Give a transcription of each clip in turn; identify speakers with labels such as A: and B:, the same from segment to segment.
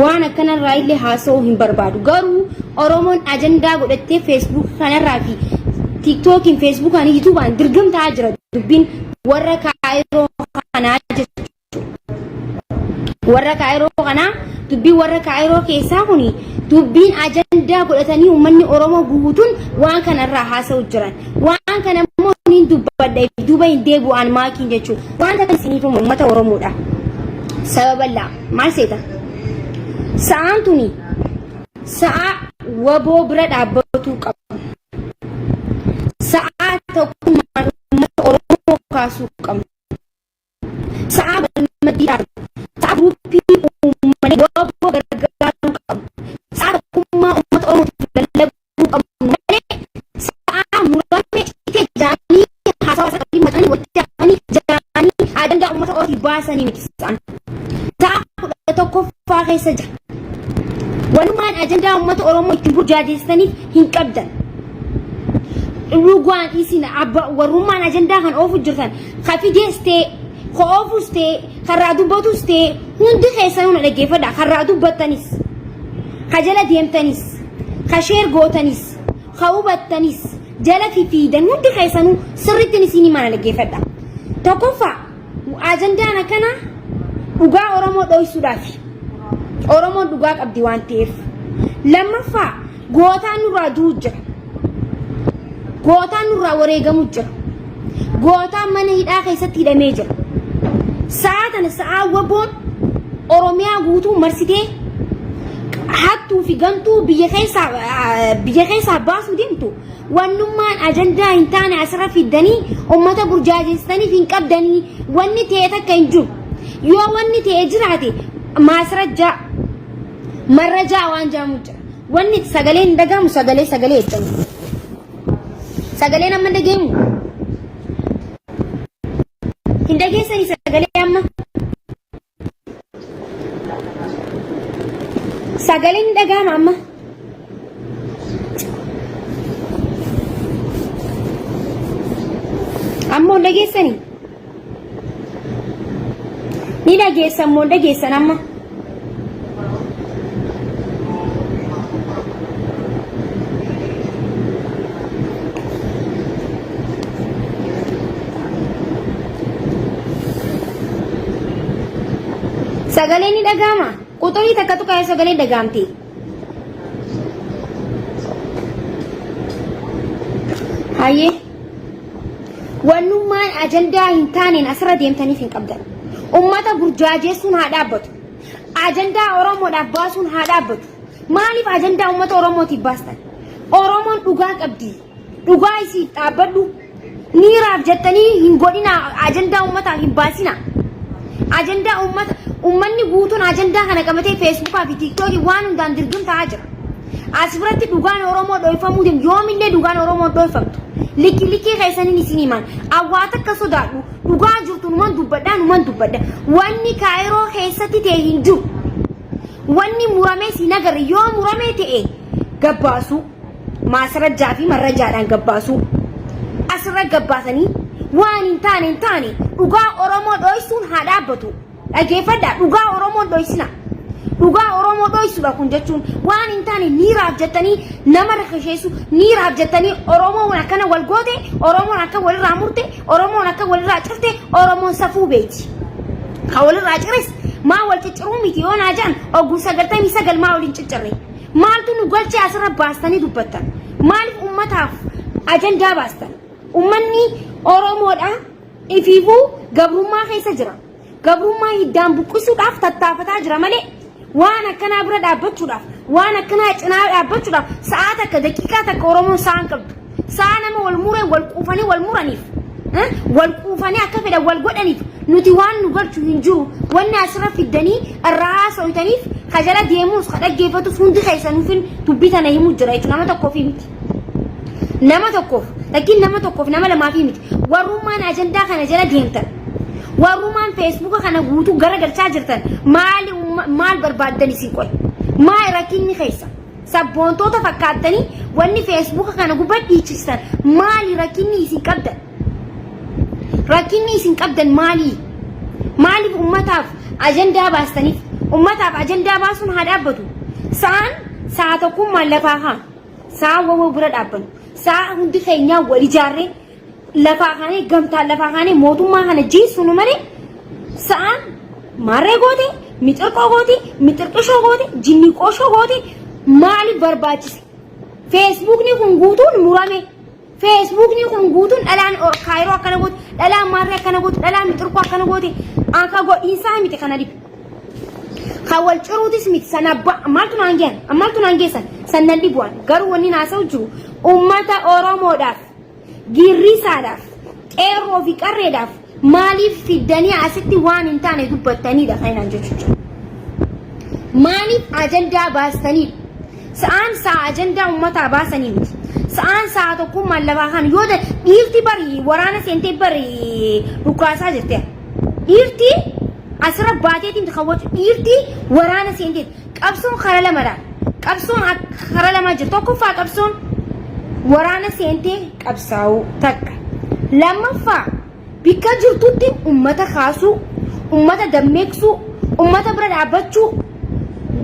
A: Waan akkanarraa illee haasa'uu hin barbaadu. Garuu Oromoon ajandaa godhattee Facebook kanarraa fi TikTokiin Facebookaan YouTubeaan dirgam ta'aa jira dubbiin warra kaayiroo kanaa jechuudha. Warra kaayiroo kanaa dubbiin warra kaayiroo keessaa kuni dubbiin ajandaa godhatanii uummanni Oromoo guutuun waan kanarraa haasa'u jiran. Waan kana immoo niin dubbadha duuba hin deebi'u maakiin jechuudha. Waan takka isiniif himu uummata Oromoodha. Sababa bal'aa maal seeta? Sa'aan tuni sa'a waboo bira dhaabbatuu qabu. Sa'aa tokkummaan uummata Oromoo kaasuu qabnu. Sa'aa walmaddii dhaabbatu. Sa'aa guruppii uummanee waboo gargaaruu qabnu. Sa'aa tokkummaa uummata Oromootiif lallabuu qabnu malee sa'aa muramee citee jaanii haasawaa isaa qabanii maxxananii walitti hafanii jaanii ajandaa uummata Oromootiif baasanii miti sa'aan. Sa'a 11ffaa keessa jira. Walumaan ajandaa uummata Oromoo ittiin burjaajeessitaniif hin qabdan. Dhugaan isin abba warrummaan ajandaa kan oofu jirtan ka fidees ta'e ka oofus ta'e karraa dubbatus ta'e hundi keessanuu na dhaggeeffadha karraa dubbattanis ka jala deemtanis ka sheer gootanis ka hubattanis jala fifiidan hundi keessanuu sirriitti isin himaa na dhaggeeffadha. Tokkoffaa Ajandaan akkanaa dhugaa Oromoo dhoysuudhaafi. Oromoon dhugaa qabdi waan ta'eef. Lammaffaa gootaan nurraa du'u jira. Gootaan nurraa wareegamu jira. Gootaan mana hidhaa keessatti hidhamee jira. Sa'aa tana sa'aa waboon Oromiyaa guutuu marsitee hattuu fi gantuu biyya keessaa baasuu deemtu Wannummaan ajandaa hin taane asirra fiddanii ummata burjaajeessitaniif hin qabdanii wanni ta'e takka hin jiru. Yoo wanni ta'e jiraate maasrajjaa marrajaa waan jaamu jira. Wanni sagaleen hin dhagahamu sagalee sagalee jettanii. Sagaleen amma hin dhagahamu. Hin dhageessanii sagalee amma. Sagaleen ni dhaga'ama amma. Ammoo hin dhageessanii? Ni dhageessan moo hin dhageessan amma? Sagaleen ni dhaga'ama. Quxurii takka tuqaa sagaleen dhaga'amti. Hayyee. Wannummaan ajandaa hin taaneen asirra deemtaniif hin qabdan. Ummata burjaajeessuun haa dhaabbatu. Ajandaa Oromoodhaaf baasuun haa dhaabbatu. Maaliif ajandaa ummata Oromootiif baastan? Oromoon dhugaa qabdi. Dhugaa isiif dhaabbadhu. Niiraaf jettanii hin godhinaa ajandaa ummataaf hin baasinaa. Ajandaa ummata ummanni guutuun ajandaa kana qabatee feesbuukaa fi tiiktookii waan hundaan dirgim ta'aa jira. As biratti dhugaan Oromoo dhoyfamuu deemu yoomillee dhugaan Oromoo dhoyfamtu. Likki likkii keessaniin isin himan. Awwaa takka sodaadhu dhugaa jirtu numan dubbadha numan dubbadha. Wanni kaayiroo keessatti ta'e hin jiru. Wanni muramee si agarre yoo muramee ta'e gabbaasuu. Maasrajjaa fi marrajaadhaan gabbaasuu. Asirra gabbaasanii waan hin taane hin taane dhugaa Oromoo dhoysuun haa dhaabbatu. Dhageeffadhaa dhugaa Oromoo hin dhoysina. Dhugaa Oromoo dhoysuudha kun jechuun waan hin taane niiraaf jettanii nama rakasheessu niiraaf jettanii Oromoon akkana wal goote Oromoon akka walirraa murte Oromoon akka walirraa cirte Oromoon safuu beeti. Ka walirraa cires maa wal cicciruu miti yoo naa jedhan oguu 99 maa waliin ciccirre. Maaltu nu galchee asirra baastanii dubbattan? Maaliif ummataaf ajandaa baastan? Ummanni Oromoodha ifiifuu gabrummaa keessa jira. Gabrummaa hiddaan buqqisuudhaaf tattaafataa jira malee waan akkanaa bira dhaabbachuudhaaf waan akkanaa cinaa dhaabbachuudhaaf sa'aa takka daqiiqaa takka Oromoon sa'aa hin qabdu. Sa'aa nama wal muree wal quufanii wal muraniif wal quufanii akka fedhan wal godhaniif nuti waan nu galchu hin jiru. Wanni asirra fiddanii irraa haasoytaniif ka jala deemuus ka dhaggeeffatus hundi keessanuufin dubbii tana himuu jira jechuudha nama tokkoof miti. Nama tokkoof lakkiin nama tokkoof nama lamaaf miti. Warrummaan ajandaa kana jala deemtan warrummaan feesbuuka kana guutuu garagalchaa jirtan maali maal barbaaddan isin qoy maal rakkinni keessa sabboontoota fakkaattanii wanni feesbuuka kana gubbaa dhiichistan maali rakkinni isin qabdan rakkinni isin qabdan maali maaliif ummataaf ajandaa baastaniif Ummataaf ajandaa baasuun haa dhaabbatu. Sa'aan sa'a tokkummaan lafaa haa. Sa'a wawoo bira dhaabbannu. Sa'a hundi keenyaa wal ijaarree lafaa kaanee gamtaan lafaa kaanee mootummaa kana jiisunu malee sa'aan maarree goote, mixirqoo goote, mixirqishoo goote, jinniqooshoo goote maaliif barbaachise? Feesbuukni kun guutuun murame. Feesbuukni kun guutuun dhalaan kaayiroo akkana goote, dhalaan maarree akkana goote, dhalaan mixirqoo akkana goote, akka godhiinsaa miti kana dhibe. Kan wal ciruutis miti sana maaltu naan geessan maaltu naan geessan sannan dhibu'an garuu wanni naasa'u jiru uummata Oromoodhaaf girrisaadhaaf qeerroo fi qarreedhaaf maaliif fiddanii asitti waan hin taane dubbattaniidha kan inaan jechuudha. Maaliif ajandaa baastaniidha? Sa'aan sa'a ajandaa uummataa baasanii miti. Sa'aan sa'a tokkummaan lafaa kan yoo dhiirti bari waraana seentee bari dhukaasaa jirte. Dhiirti asirra baateetiin kan wacu dhiirti waraana seentee qabsoon karaa lamadha. Qabsoon karaa lamaa jira. Tokkoffaa qabsoon waraana seentee qabsaa'uu takka. Lammaffaa bikka jirtutti ummata kaasuu, ummata dammeeksuu, ummata bira dhaabbachuu,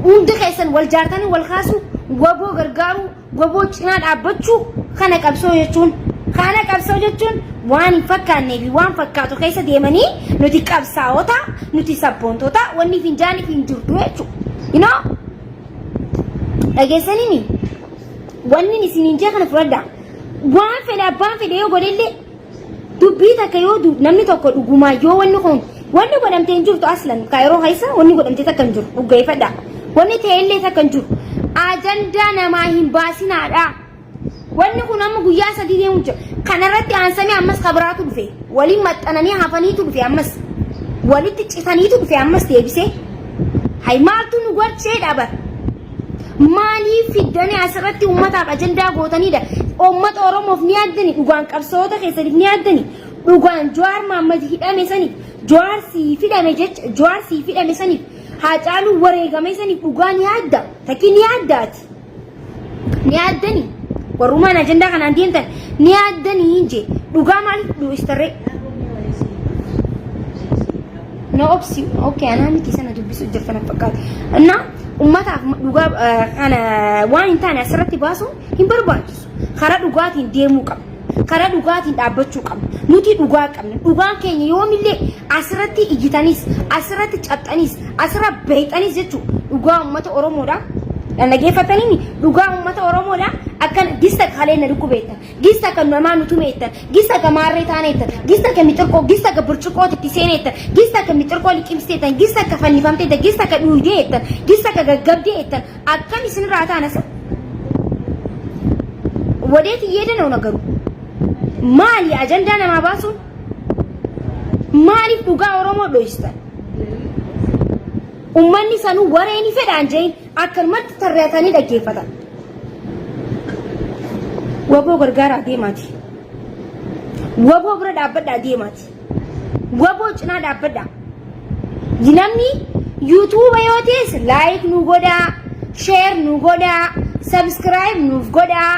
A: hundi keessan wal jaartanii wal kaasuu, waboo gargaaruu, waboo cinaa dhaabbachuu kana qabsoo jechuun. Kana qabsoo jechuun waan hin fakkaannee fi waan fakkaatu keessa deemanii nuti qabsaa'ota, nuti sabboontota, wanni finjaaniif hin jirtu jechuudha. You know? Dhageessanii wanni isiniin jee kana fudhadhaa. Waan fedhe abbaan fedhe yoo godhellee dubbii takka yoo namni tokko dhugumaa yoo wanni kun wanni godhamtee hin jirtu aslan kaayiroo keessa wanni godhamtee takka hin jiru dhuggeeffadha. Wanni ta'ellee takka hin jiru. Ajandaa namaa hin baasinaadha. Wanni kun amma guyyaa sadii deemu jira. Kanarratti aansamee ammas kabiraatu dhufe. Waliin maxxananii hafaniitu dhufe ammas. Walitti citaniitu dhufe ammas deebisee. Hay maaltu nu galchee dhabar. Maaliif fiddanii asirratti uummataaf ajandaa gootanidha. Uummata Oromoof ni yaaddani dhugaan qabsaa'ota keessaniif ni yaaddani. Dhugaan Jawaar Mahaammad hidhame saniif Jawaar siif hidhame jecha Jawaar siif hidhame saniif Haacaaluu wareegame saniif dhugaa ni yaadda. Takkii ni yaaddaati. Ni yaaddani. Warrumaan ajandaa kanaan deemtan ni yaaddanii je dhugaa maaliif dhuistarree. Na obsi okay anaa miti sana dubbisuu jirta na fakkaata. Innaa ummataaf dhugaa kana waan hin taane asirratti baasuun hin barbaachisu. Karaa dhugaatiin deemuu qabna. Karaa dhugaatiin dhaabbachuu qabna. Nuti dhugaa qabna. Dhugaan keenya yoomillee asirratti iyyitanis, asirratti cabxanis, asirra beeyxanis jechuudha. Dhugaa uummata Oromoodha. Dhaggeeffatanii dhugaa uummata Oromoodha. Akkan gista kalee na dhukkubeetta. Gista kan namaa nu tumeettan, gista ka maarree taaneettan, gista ka mixirqoo, gista ka burcuqqootti itti seeneettan, gista ka mixirqoo liqimsiteettan, gista ka fannifamteettan, gista ka dhuudeettan, gista ka gaggabdeettan, akkam isinirraa taana sa? Wadeet iyyeedan ona garuu. Maali ajandaa namaa baasuun? Maaliif dhugaa Oromoo dhoystan? Ummanni sanuu waree ni fedhaan jeen akkanumatti tarreetanii dhaggeeffatan. Waboo gargaaraa deemaati. Waboo bira dhaabbadhaa deemaati. Waboo cinaa dhaabbadhaa. Namni yuutuuba yoo ta'es like nu godhaa, share nu godhaa, subscribe nuuf godhaa.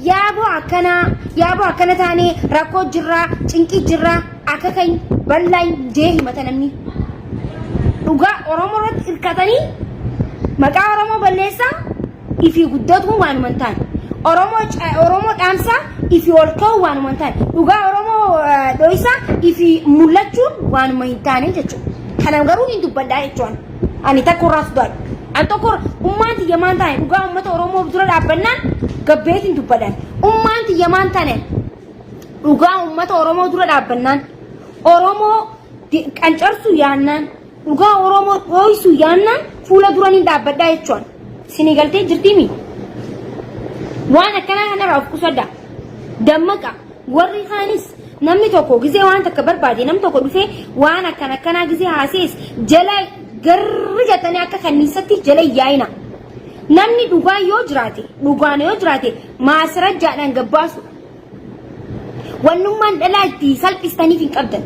A: Yaaboo akkanaa, yaaboo akkana taanee rakkoo jirraa, cinqii jirraa, akka kan bal'aan jee himata namni. Dhugaa Oromoo irratti hirkatanii maqaa Oromoo balleessaa ifii guddatuun waanuma hin taane. Oromoo Oromoo dhaamsaa ifii ol ka'uu waanuma hin taane. Dhugaa Oromoo dho'isaa ifii mul'achuun waanuma hin taane jechuudha. Kana garuu hin dubbadhaa jechuudha. Ani takka irraa sodaadhu. An tokko ummaan tiyya maan taane dhugaa uummata Oromoo dura dhaabbannaan gabbeetiin dubbadhaan. Ummaan tiyya maan taane dhugaa uummata Oromoo dura dhaabbannaan Oromoo qancarsuu yaannaan dhugaa Oromoo dhooysuu yaannaan fuula duraniin dhaabbadhaa jechuudha. Isinii galtee jirtiimi? Waan akkanaa kanarraa of qusadhaa. Dammaqa. Warri kaanis namni tokko gizee waan takka barbaade namni tokko dhufee waan akkan akkanaa gizee haasees jala garri jettanii akka kanniisatti jala yaa'ina. Namni dhugaan yoo jiraate dhugaan yoo jiraate maasirajjaadhaan gabbaasu. Wannummaan dhalaa itti salphistaniif hin qabdan.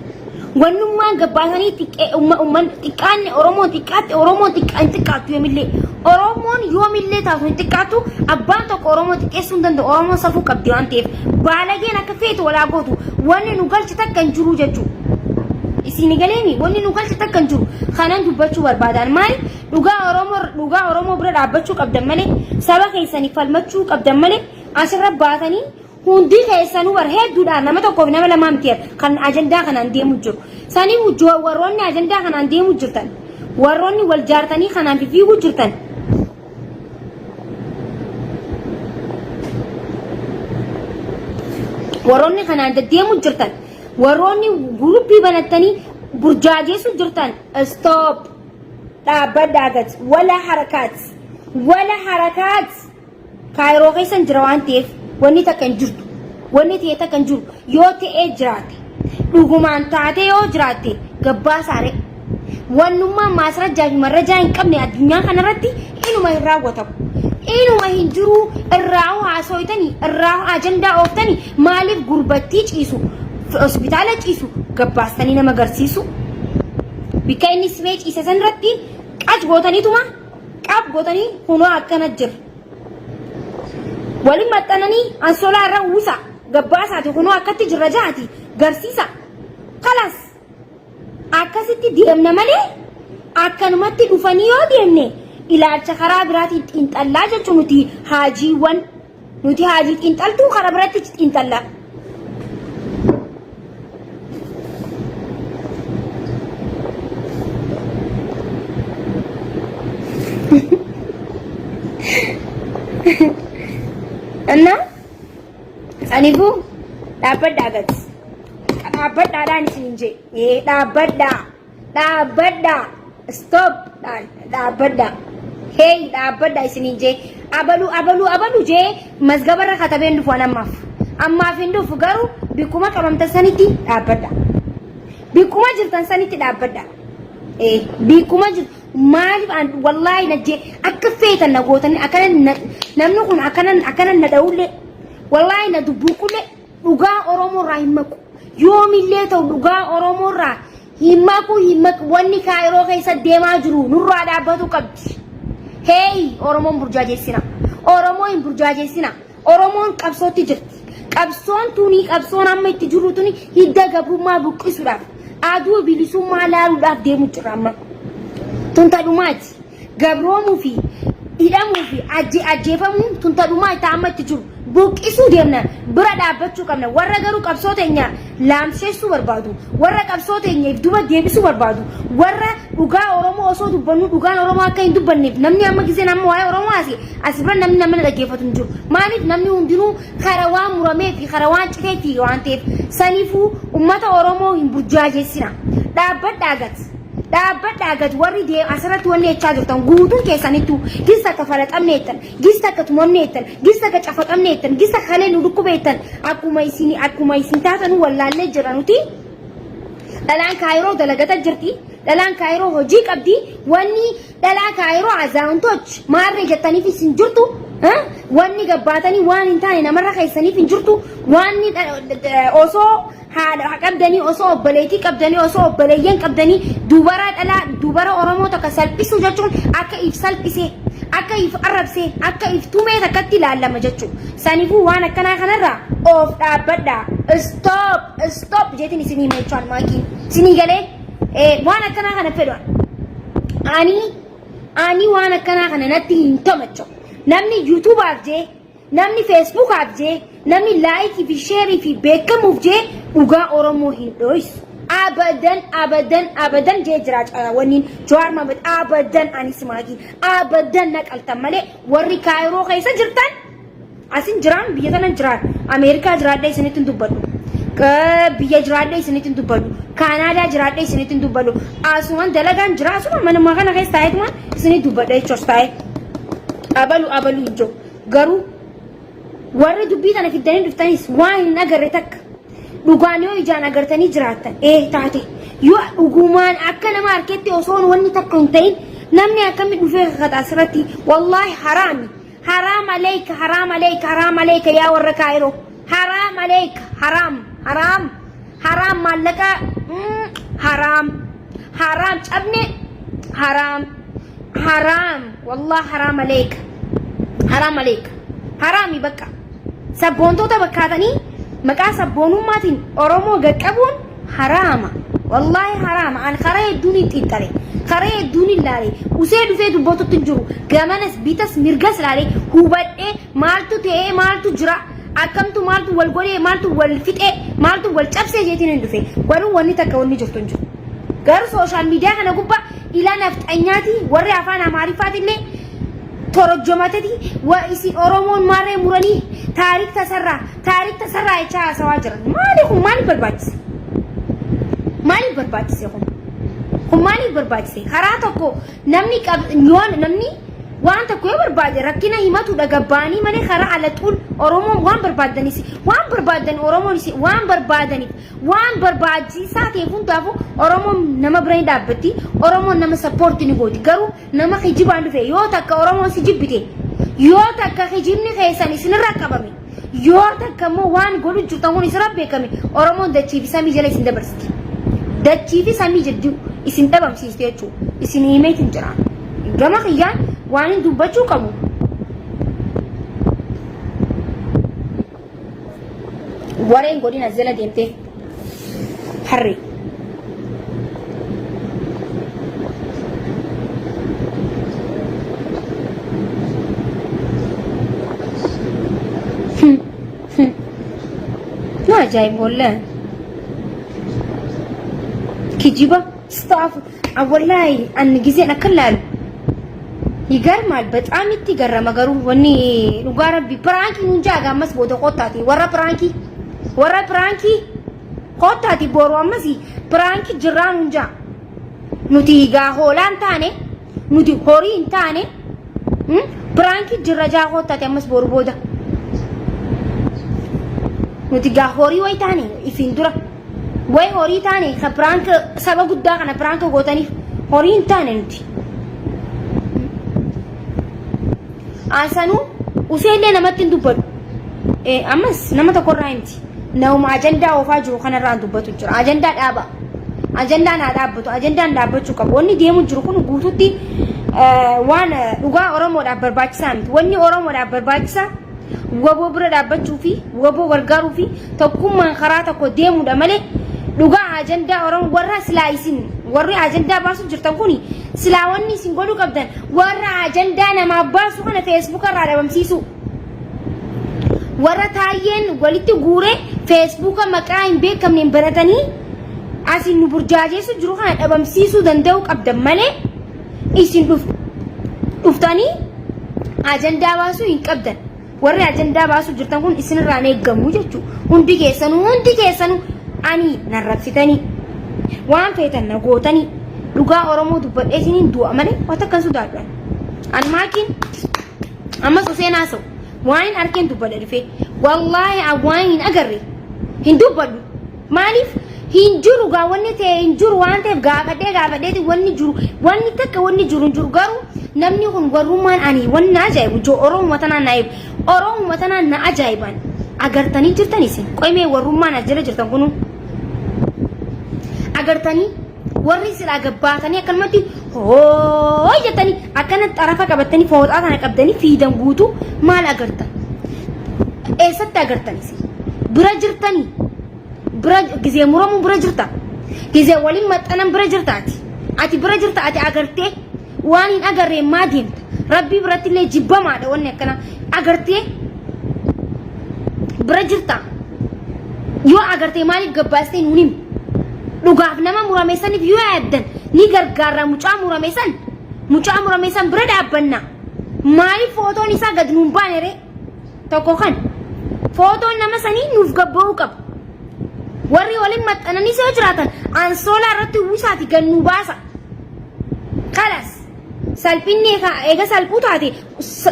A: Wannummaan gabbaasanii xiqqaanne Oromoon xiqqaatte Oromoon hin xiqqaattu yoomillee. Oromoon yoomillee taatu hin xiqqaattu abbaan tokko Oromoo xiqqeessuu hin danda'u Oromoon safuu qabdi waan ta'eef baalageen akka feetu walaa gootu wanni nu galchi takka hin jiru jechuudha. Isin galeemi wanni nu galchi takka hin jiru kanan dubbachuu barbaadan maali? Dhugaa Oromoo dhugaa Oromoo bira dhaabbachuu qabdan malee saba keessaniif falmachuu qabdan malee asirra baatanii hundi keessanuu bar hedduudha nama tokkoof nama lamaa miti kan ajandaa kanaan deemu jiru. Saniif warroonni ajandaa kanaan deemu jirtan warroonni wal jaartanii kanaan fiiguu jirtan warroonni kanaan deddeemu jirtan warroonni guruppii banattanii burjaajeessu jirtan stop dhaabbadhaa gad wala harakaat wala harakaat kaayiroo keessan jira waan ta'eef wanni takka hin jirtu wanni ta'e takka hin jiru yoo ta'ee jiraate dhugumaan taatee yoo jiraatte gabbaasaare Wannummaan maasrajjaa fi marrajaa hin qabne addunyaa kanarratti inuma hin raawwatamu. Inuma hin jiru irraa haasoytanii irraa ajandaa ooftanii maaliif gurbattii ciisu hospitaala ciisu gabbaastanii nama garsiisu. Bikka inni siree ciise san irratti qac gootaniituma qab gootanii kunoo akkana jira. Waliin maxxananii ansoolaa irra uwwisa gabbaasaati kunoo akkatti jirra jaati garsiisa. Kalaas. Akkasitti deemna malee akkanumatti dhufanii yoo deemne ilaalcha karaa biraatiin xiinxallaa jechuun nuti haajiiwwan nuti haajii xiinxaltuu karaa biratti xiinxallaa. እና saniifuu dhaabbadhaa gadi. Dhaabbadhaadhaan isin jee. Ee dhaabbadhaa. Dhaabbadhaa. Stop dhaabbadhaa. Hey dhaabbadhaa isin jee. Abaluu abaluu abaluu jee mazgabarra katabeen dhufu an ammaaf. Ammaaf hin dhufu garuu bikkuma qabamtan sanitti dhaabbadhaa. Bikkuma jirtan sanitti dhaabbadhaa. Ee bikkuma jirtan. Maaliif an wallaahi na jee akka feetan na gootanii akkana namni kun akkana akkana na dha'ullee wallaahi na dubbuuqullee dhugaa Oromoo irraa hin maqu. Yoomillee ta'u dhugaa Oromoo irraa hin maqu hin maqu wanni kaayiroo keessa deemaa jiru nurraa dhaabbatu qabdi. Heeyi Oromoon burjaajeessina. Oromoo hin burjaajeessina. Oromoon qabsootti jirti. Qabsoon tuni qabsoon amma itti jirru tuni hidda gabrummaa buqqisuudhaaf aduu bilisummaa laaluudhaaf deemu jirra amma. Tun tadhumaati. Gabroomuu fi hidhamuu fi ajjeefamuun tun tadhumaa itti amma itti jiru. Buqqisuu deemna bira dhaabbachuu qabna. Warra garuu qabsoo teenya laamsheessuu barbaadu. Warra qabsoo teenya if duba deebisuu barbaadu. Warra dhugaa Oromoo osoo dubbannu dhugaan Oromoo akka hin dubbanneef namni amma giseen amma waa'ee Oromoo haase as bira namni nama dhaggeeffatu hin jiru. Maaliif namni hundinuu kara waan muramee fi kara waan citee fi waan ta'eef saniifuu uummata Oromoo hin burjaajeessina. Dhaabbadhaa gad. Dhaabbadhaa gad warri asirratti wanni jechaa jirtan guutuun keessanittuu gis akka falaxamne jettan gis akka tumamne jettan gis akka cafaqamne jettan gis akka kalee nu dhukkube jettan akkuma isin taatanuu wallaallee jira nuti. Dhalaan kaayiroo dalagata jirti. Dhalaan kaayiroo hojii qabdi. Wanni dhalaa kaayiroo azaawuntoch maarree jettaniif isin jirtu. Wanni gabbaatanii waan hin taane namarra keessaniif hin jirtu. Wanni osoo haadha qabdanii osoo obboleettii qabdanii osoo obboleeyyan qabdanii dubara dhalaa dubara Oromoo takka salphisuu jechuun akka if salphisee akka if arrabsee akka if tumee takkatti ilaallama jechuudha. Saniifuu waan akkanaa kanarraa of dhaabbadhaa. Stop stop jeetiin isinii hima jechuudha maakiin. Isinii galee waan akkanaa kana fedhu ani ani waan akkanaa kana natti hin tamachu. Namni yuutuubaaf jee Namni Feesbuukaaf jee, namni laayikii fi sheerii fi beekamuuf jee dhugaa Oromoo hin dhoysu. Abadan abadan abadan jee jira wanniin Jawaar Mohaammed abadan ani simaagii abadan naqaltan malee warri kaayiroo keessa jirtan asin jiraan biyya tana jiraan Ameerikaa jiraadhee isinitti hin dubbadhu. Biyya jiraadhee isinitti hin dubbadhu. Kaanaadaa jiraadhee isinitti hin dubbadhu. Asuman dalagaan jira asuma manuma kana keessa taa'eetuma isinitti dubbadha jechuus taa'ee. Abalu abalu hin jiru. Garuu warri dubbii tana fiddanii dhuftanis waan hin agarre takka dhugaan yoo ijaan agartanii jiraattan ee taate yoo dhugumaan akka nama harketti osoo wanni takka hin ta'in namni akkamii dhufee kakata asirratti wallaahi haraami haraam aleeyka haraam aleeyka haraam aleeyka yaa warra kaayiroo haraam aleeyka haraam haraam haraam maallaqa haraam haraam cabne haraam Haraam wallah haraam aleeka haraam aleeka haraami bakka sabboontoota bakkaatanii maqaa sabboonummaatiin Oromoo gaqqabuun haraama wallaahi haraama an karaa hedduun hin xiinxale Karaa hedduun ilaale. Usee dhufee dubbatutti hin jiru. Gamanas bitas mirgas ilaale hubadhee maaltu ta'ee maaltu jira akkamtu maaltu wal godhee maaltu wal fixee maaltu wal cabsee jeetiin hin dhufe. Garuu wanni takka wanni jirtu hin jiru. Garuu sooshaal miidiyaa kana gubbaa ila nafxanyaati warri afaan Amaariffaatillee torojjomateti wa isin Oromoon maarree muranii taarik tasarraa taarik tasarraa jechaa haasawaa jiran. Maali kun maaliif barbaachise? Maaliif barbaachise kun? Kun maaliif barbaachise? Karaa tokko namni qab yoo namni waan tokko yoo barbaade rakkina himatudha gabbaanii malee karaa alaxuun Oromoon waan barbaadanis waan barbaadan Oromoonis waan barbaadaniif waan barbaachisaa ta'eef hundaafuu Oromoon nama bira ni dhaabbatti Oromoon nama sappoorti ni gooti garuu nama kijibaan dhufe yoo takka Oromoon si jibbite yoo takka kijibni keessan isinirra qabame yoo takka immoo waan godhu jirtan kun isinirra beekame Oromoon dachii fi samii jala isin dabarsiti. Dachii fi samii jidduu isin dhabamsiisti jechuudha. Isin himeetiin jira. Gama kiyyaan waan hin dubbachuu qabu. Wareen godina jala deemtee harree. Na ajaa'iba wallahi. Kijiba staff wallahi anni giseen akka laalu ይገርማል። በጣም itti garrama garuu wanni dhugaa rabbi piraankii nuun jaaga ammas booda kottaati warra piraankii warra piraankii kottaati boru ammas piraankii jirraa nuun jaa nuti gaa hoolaan taane nuti horii hin taane piraankii jirra jaa kottaati ammas boru booda nuti gaa horii wayi taane ifiin dura way horii taane ka piraank saba guddaa kana piraank gootaniif horii hin taane nuti. Ansanuu useellee namatti hin dubbadhu. Ammas nama tokkorraa himti. Nama ajandaa oofaa jiru kanarraa dubbatu jira. Ajandaa dhaaba. Ajandaan haa dhaabbatu. Ajandaan dhaabbachuu qabu. Wanni deemu jiru kun guututti waan dhugaa Oromoodhaaf barbaachisaa miti. Wanni Oromoodhaaf barbaachisaa waboo bira dhaabbachuu fi waboo gargaaruu fi tokkummaan karaa tokko deemuudha malee dhugaa ajandaa Oromoo warra silaa isin warri ajandaa baasuu jirtan kun silaa wanni isin godhuu qabdan warra ajandaa namaaf baasu kana feesbuuka irraa dhabamsiisuu. Warra taayyeen walitti guuree feesbuuka maqaa hin beekamneen baratanii asin nu burjaajeessu jiru kana dhabamsiisuu danda'uu qabdan malee isin dhuftanii ajandaa baasuu hin qabdan. Warri ajandaa baasuu jirtan kun isinirraa hin eeggamu jechuudha. Hundi keessanuu hundi keessanuu ani narrabsitanii waan feetan na gootanii dhugaa Oromoo dubbadhee isiniin du'a malee waan takka hin sodaadhu. Ani maakiin ammas Huseen haasa'u waan hin arkeen dubbadha dhufee wallaahi waan hin agarre hin dubbadhu. Maaliif hin jiru gaa wanni ta'e hin jiru waan ta'eef gaafadhee gaafadheeti wanni jiru wanni takka wanni jiru hin jiru garuu namni kun warrummaan ani wanni na ajaa'ibu joo Oromuma tanaan na ajaa'ibu Oromuma tanaan na ajaa'iban agartanii jirtan isin qoymee warrummaan as jala jirtan kunu agartanii warri silaa gabbaatanii akkanumatti hoo jettanii akkana xarafa qabattanii fooxaa tana qabdanii fiidan guutuu maal agartan eessatti agartan isin bira jirtanii bira gizee muramu bira jirta gizee waliin maxxanan bira jirta ati ati bira jirta ati agartee waan hin agarree maa deemta rabbii biratti illee jibbamaadha wanni akkana agartee bira jirta yoo agartee maaliif gabbaastee nuun himi dhugaaf nama murame saniif yoo yaaddan ni gargaarra mucaa murame san mucaa murame san bira dhaabbanna maaliif footoon isaa gad nuun baane ree tokko kan footoon nama sanii nuuf gabba'uu qaba warri waliin maxxananii yoo jiraatan ansoolaa irratti uwwisaati gad nuu baasa kalas salphinni eega salphuu taate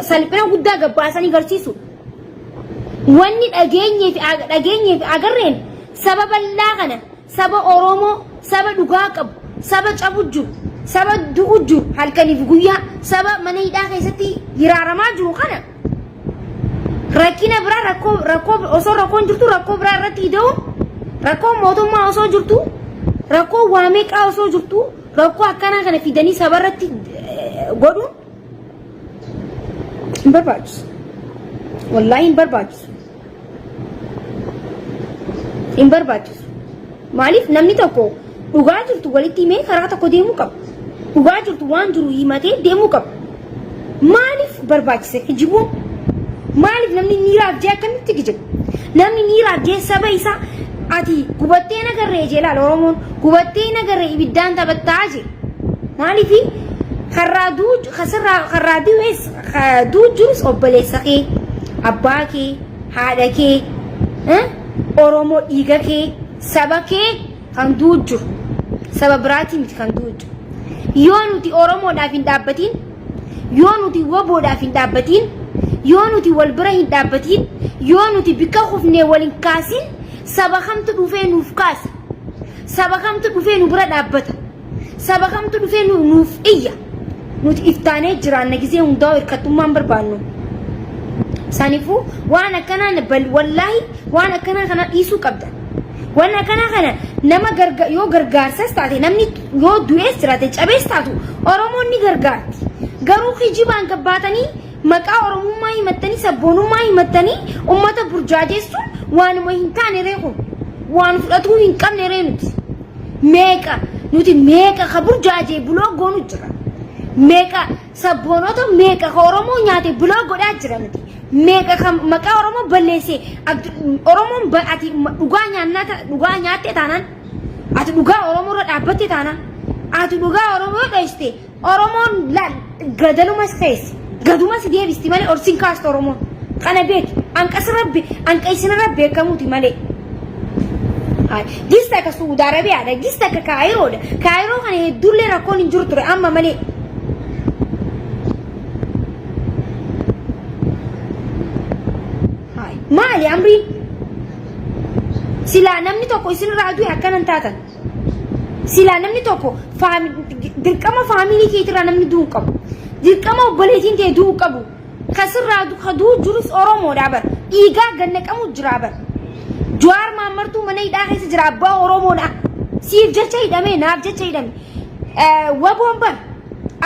A: salphina guddaa gabbaasanii garsiisu Wanni dhageenyee fi dhageenyee fi agarreen saba bal'aa kana saba Oromoo saba dhugaa qabu saba cabu jiru saba du'u jiru halkaniif guyyaa saba mana hidhaa keessatti hiraaramaa jiru kana rakkina biraa rakkoo rakkoo osoo rakkoon jirtu rakkoo biraa irratti hida'uun rakkoo mootummaa osoo jirtu rakkoo waa meeqaa osoo jirtu rakkoo akkanaa kana fidanii saba irratti godhuun hin barbaachisu. Wallaahi hin barbaachisu. Hin barbaachisu. Maaliif namni tokko dhugaa jirtu walitti himee karaa tokko deemuu qaba. Dhugaa jirtu waan jiru himatee deemuu qaba. Maaliif barbaachise kijibuun? Maaliif namni miiraaf jee akkamitti kijiba? Namni miiraaf jee saba isaa ati gubattee nagarree jee laala Oromoon gubattee nagarree ibiddaan taphattaa jee. Maaliif karraa duu kasirraa karraa du'es duu jirus obboleessa kee abbaa kee haadha kee Oromoo dhiiga kee saba kee kan du'u jiru saba biraatii miti kan du'u jiru. Yoo nuti Oromoodhaaf hin dhaabbatiin, yoo nuti waboodhaaf hin dhaabbatiin, yoo nuti wal bira hin dhaabbatiin, yoo nuti bikka kufnee wal hin kaasin saba kamtu dhufee nuuf kaasa? Saba kamtu dhufee nu bira dhaabbata? Saba kamtu dhufee nuuf iyya? Nuti iftaanee jiraanna gizee hundaa'u hirkattummaan barbaannu. Saniifuu waan akkanaa wallaahi waan akkanaa kana dhiisuu qabda. Waan akkanaa kana nama yoo gargaarsas taate namni yoo du'ees jiraate cabees taatu Oromoon ni gargaarti. Garuu kijibaan gabbaatanii maqaa Oromummaa himattanii sabboonummaa himattanii uummata burjaajessuun waanuma hin taane ree kun waan fudhatuu hin qabne ree nuti. Meeqa nuti meeqa ka burjaajee buloo goonu jira. Meeqa sabboonota meeqa ka Oromoo nyaate buloo godhaa jira nuti. Meeqa ka maqaa Oromoo balleessee Oromoon ati dhugaa nyaannaa dhugaa nyaatte taanaan ati dhugaa Oromoo irra dhaabbatte taanaan ati dhugaa Oromoo dhoyste Oromoon laal gadalumas keessa gadumas deebisti malee ol sin kaastu Oromoon. Kana beeki anqa isinirra beekamuuti malee. Gista akka Suudi Arabiyaadha gista akka Kaayiroodha. Kaayiroo kana hedduullee rakkoon hin jiru ture amma malee. Maali amriin? Silaa namni tokko isinirraa du'e akkana hin taatan. Silaa namni tokko dirqama faamilii keetirraa namni du'uu qabu. Dirqama obboleettiin tee du'uu qabu. Kasirraa ka du'u jirus Oromoodha bar. Dhiigaa gannaqamu jira bar. Jawaar Maammartuu mana hidhaa keessa jira abbaa Oromoodha. Siif jecha hidhame naaf jecha hidhame. Waboon bar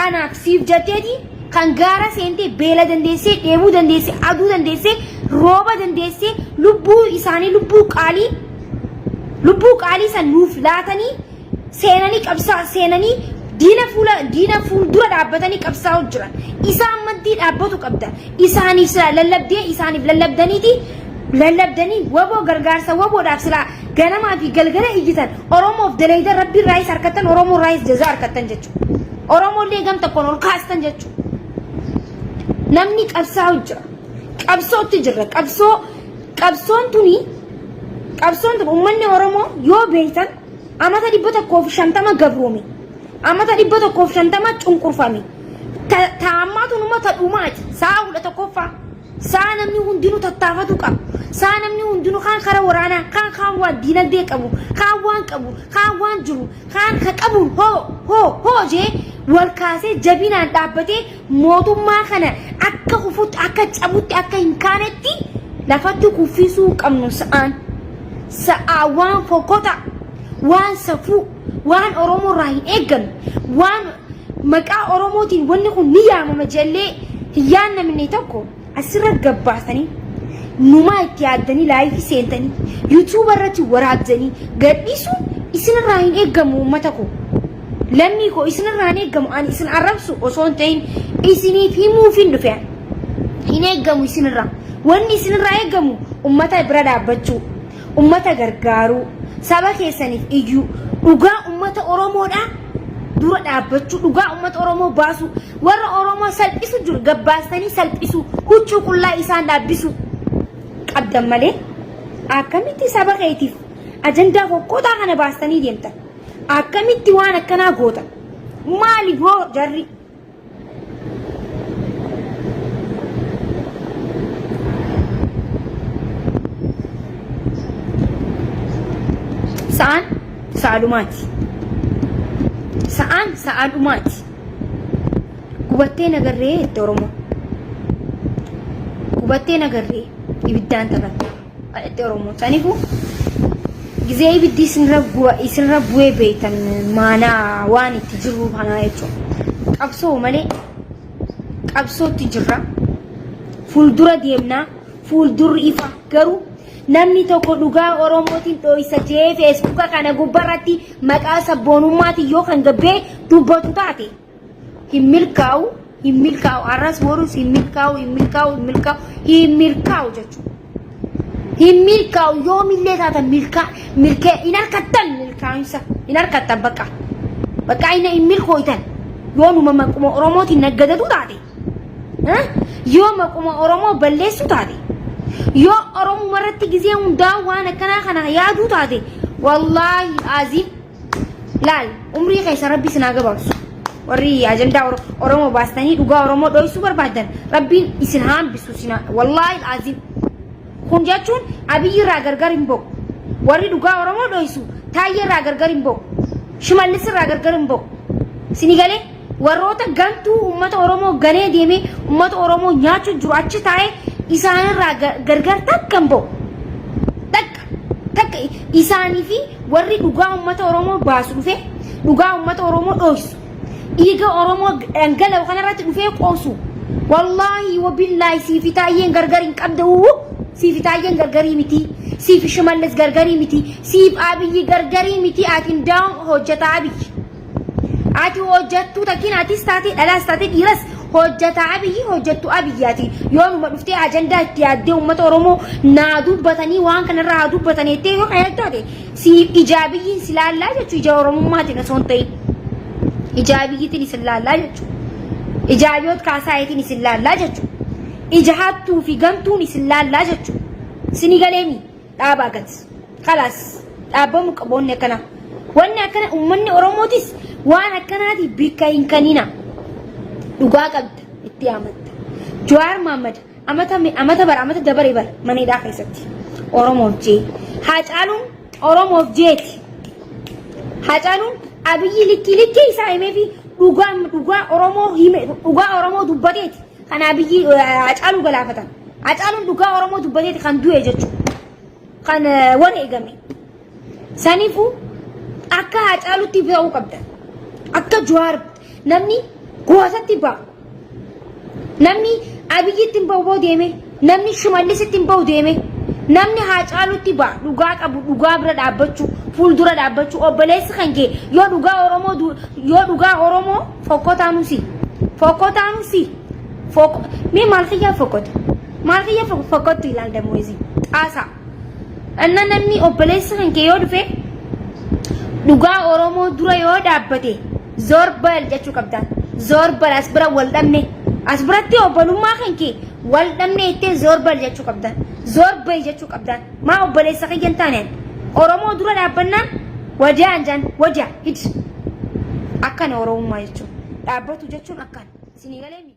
A: anaaf siif jetteeti kan gaara seentee beela dandeessee dheebuu dandeessee aduu dandeessee rooba dandeessee lubbuu isaanii lubbuu qaalii Lubbuu qaalii san nuuf laatanii seenanii qabsaa seenanii diina fuula diina fuuldura dhaabbatanii qabsaa'u jiran. Isaan maddii dhaabbatu qabda. Isaaniif silaa lallabdee isaaniif lallabdaniiti lallabdanii waboo gargaarsa waboodhaaf silaa ganamaa fi galgala iyyitan Oromoof dalaydan Rabbi irraayis harkattan Oromoo irraayis jazaa harkattan jechuudha. Oromoollee gam tokkoon ol kaastan jechuudha. Namni qabsaa'u jira. Qabsootti jirra. Qabsoo Qabsoon tuni qabsoon tun uummanni Oromoo yoo beektan amata 150 gabroome. Amata 150 cunqurfame. Ta ammaa tun immoo ta dhumaati. Sa'a 11ffaa. Sa'a namni hundinuu tattaafatu qaba. Sa'a namni hundinuu kaan kara waraanaa, kaan kaan waan diinagdee qabu, kaan waan qabu, kaan waan jiru, kaan ka qabuun hoo hoo hoo jee wal kaasee jabinaan dhaabbatee Mootummaa kana akka kufutti akka cabutti akka hin kaanetti lafatti kuffisuu qabnu sa'aan. Sa'aa waan fokkota, waan safuu, waan Oromoo irraa hin eeggamne, waan maqaa Oromootiin wanni kun ni yaamama jallee hin yaannamne tokko asirra gabbaasanii numaa itti yaaddanii laayifii seentanii yuutuuba irratti waraabdanii gadhiisuun isinirraa hin eeggamu uummata koo. Lammii koo isinirraa hin eeggamu ani isin arrabsu osoo hin ta'in isiniif himuufin dhufe ani. Hin eeggamu isinirraa. Wanni isinirraa eeggamu uummata bira dhaabbachuu, uummata gargaaruu, saba keessaniif iyyuu, dhugaa uummata Oromoodhaa dura dhaabbachuu, dhugaa uummata Oromoo baasuu, warra Oromoo salphisu jiru gabbaastanii salphisuu, huccuu qullaa isaan dhaabbisuu qabdan malee akkamitti saba keetiif ajandaa fokkotaa kana baastanii deemtan? Akkamitti waan akkanaa gootan? Maali hoo jarri? Sa'aan sa'a dhumaati. Sa'aan sa'a dhumaati. Gubattee nagarree jette Oromoon. Gubattee nagarree ibiddaan taphatte. Jette Oromoon. Saniifuu gizee ibiddi isinirra bu'ee beektan maanaa waan itti jirru kanaa jechuudha. Qabsoo malee qabsootti jirra. Fuuldura deemnaa fuuldurri ifa garuu Namni tokko dhugaa Oromootiin dhooysa jee Feesbuuka kana gubbarratti maqaa sabboonummaatiin yoo kan gabbee dubbatu taate hin milkaa'u, hin milkaa'u, arras borus hin milkaa'u, hin milkaa'u, hin milkaa'u, hin milkaa'u jechuudha. Hin milkaa'u yoomillee taatan milkaa milkee hin harkattan milkaa'insa hin harkattan bakka. Bakka inni hin milkooytan yoo numa maquma Oromootiin naggadatu taate. Yoo maquma Oromoo balleessu taate, yoo Oromuma irratti gizee hundaa waan akkanaa kana yaaduu taate, wallaahi aziim laal umrii keessa rabbi isin haa gabaabsu. Warri ajandaa Oromoo baastanii dhugaa Oromoo dhoysuu barbaaddan rabbiin isin haa hambisu isin wallaahi aziim. Kun jechuun Abiyyi irraa gargar hin ba'u. Warri dhugaa Oromoo dhoysu Taayyee irraa gargar hin ba'u. Shimallis irraa gargar hin ba'u. Sini galee? Warroota gantuu uummata Oromoo ganee deemee uummata Oromoo nyaachuu jiru achi taa'ee isaanirraa gargar takka hin ba'u. Takka takka isaanii fi warri dhugaa uummata Oromoo baasu dhufee dhugaa uummata Oromoo dhooysu dhiiga Oromoo dhangala'u kanarratti dhufee qoosu. Wallaahi wabillaahi siifi taayyeen gargar hin qabdu. Siifi taayyeen gargarii miti. Siifi Shimallis gargarii miti. Siif Abiyyi gargarii miti. Ati daa'uun hojjetaa Abiyyi. Ati hojjattuu takkiin atis taate dhalaas taate dhiiras hojjataa Abiyyi hojjattuu Abiyyi ati yoonuma dhuftee ajandaa itti yaaddee uummata Oromoo naa dubbatanii waan kanarraa haa dubbatanii jettee yoo kan taate siif ija Abiyyiin si laallaa jechuu ija Oromummaatiin osoo hin ta'in ija Abiyyiitiin isin laallaa jechuu ija Abiyoot Kaasaayeetiin isin laallaa jechuu ija hattuu fi gantuun isin laallaa jechuu sini galeemi. Dhaabaa gad. Kalaas dhaabbamu qaba wanni akkanaa. Wanni akkana uummanni Oromootis waan akkanaatiif bikka hin kanina. Dhugaa qabda itti amanта. Jawaar Mohammad amata amata bara amata dabare bara mana hidhaa keessatti Oromoof jee. Haacaaluun Oromoof jeeti. Haacaaluun Abiyyi likkii likkii isaa himee fi dhugaa dhugaa Oromoo hime dhugaa Oromoo dubbateeti. Kan Abiyyi Haacaaluu galaafatan. Haacaaluun dhugaa Oromoo dubbateeti kan du'e jechuudha. Kan wareegame. Saniifuu akka Haacaaluutti ta'uu qabda. Akka Jawaar namni gootatti ba'a. Namni Abiyyitti hin ba'u deeme. Namni Shimallisitti hin ba'u deeme. Namni Haacaaluutti ba'a. Dhugaa qabu dhugaa bira dhaabbachuu fuuldura dhaabbachuu obboleessi kan kee yoo dhugaa Oromoo yoo dhugaa Oromoo Fokkotaanuu si. Fokkotaanuu si. Fokko mee maal kiyyaa fokkota? Maal kiyya fokkottu ilaal dammoo isin. Xaasaa. Anna namni obboleessi kan kee yoo dhufe dhugaa Oromoo dura yoo dhaabbate zorbal jechuu qabdaan. Zorbal as bira wal dhabne. As biratti obbolummaa kan kee wal dhabne jettee zorbal jechuu qabdaan. Zorbal jechuu qabdaan. Maa obboleessa kiyya hin taane ani. Oromoo dura dhaabbannaan wajaan jaan wajaa hid. Akkana Oromummaa jechuun. Dhaabbatu jechuun akkana. Isinii galee mi?